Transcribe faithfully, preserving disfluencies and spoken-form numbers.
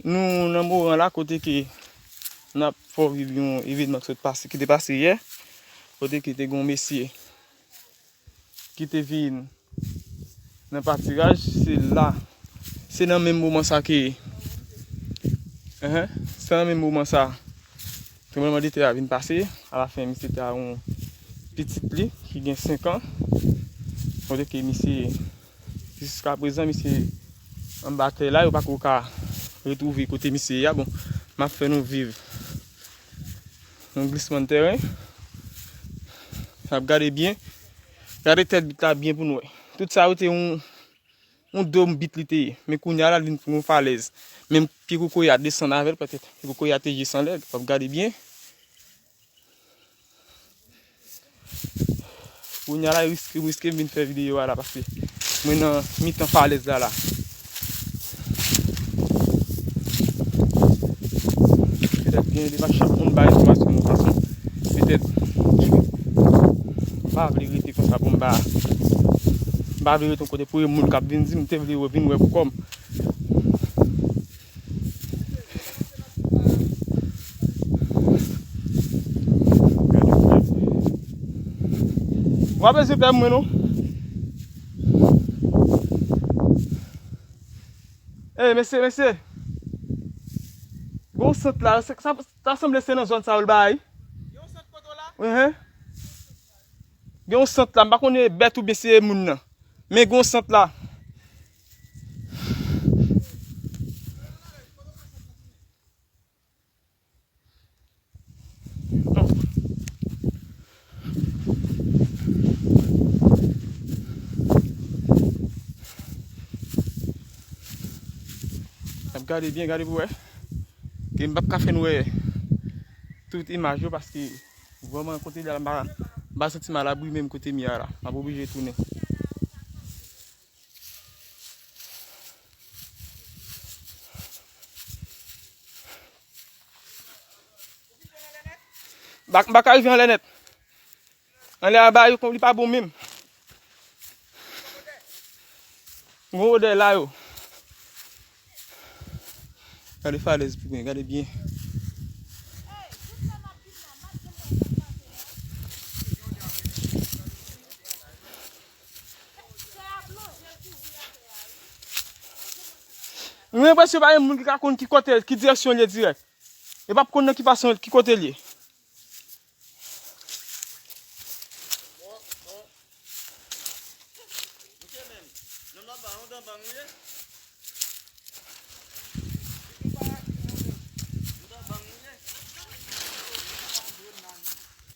Nou nan Moran la, kote ke n ap fè w viv yon evènman ki sot pase, ki te pase yè, kote ke te gen yon mesye ki te vin nan patiraj, se la, se nan menm moman sa ke, enhen, se nan menm moman sa, tranblemanntè a vin pase, alafen misye te a yon pitit li ki gen senk an, kote ke misye, jiskaprezan, misye anba tè la, yo pako ka retwouve kote misye ye a. Bon, m ap fè nou viv yon glisman tèren. N ap gade byen. Gade tèt bit la byen pou n wè. Tout sa yo te yon, yon dòm bit li te ye. Men kounye a la, l vin yon falèz. Menm pye kokoye a desann avè l, petèt. Pye kokoye a te jis anlè. W ap gade byen. Kounye a la, riske, riske m vin fè videyo a la, paske mwen nan mitan falèz la, la. Petèt gen de pa chak moun bay enfòmasyon yon fason. Petèt, m pa vle rete konsa pou m pa, m pa vle rete yon kote pou yon moun k ap vin di m te vle wè, vin wè pou kò m. W ap bezwen pè mwen non. Ey, mesye, mesye. Gon sant la, sa, sa, sa sanble se nan zòn sa yo l bay. Enhen. Gen yon sant la, m pa konnen bèt oubyen se moun nan. Men gen yon sant la. N ap gade byen, gade pou wè. Ke m p ap ka fè n wè tout imaj yo paske vrèman kote la m pa, m pa santi m alabri menm kote m ye a la. M ap oblije tounen. M pa, m pa ka rive anlè nèt. Anlè a ba yo konn li pa bon menm. Gon odè la yo. Gade falèz pou mwen, gade byen. Mwen gen enpresyon pa gen moun ki ka konn ki kote, ki direksyon l ye dirèk. Yo p ap konn nan ki fason, ki kote l ye.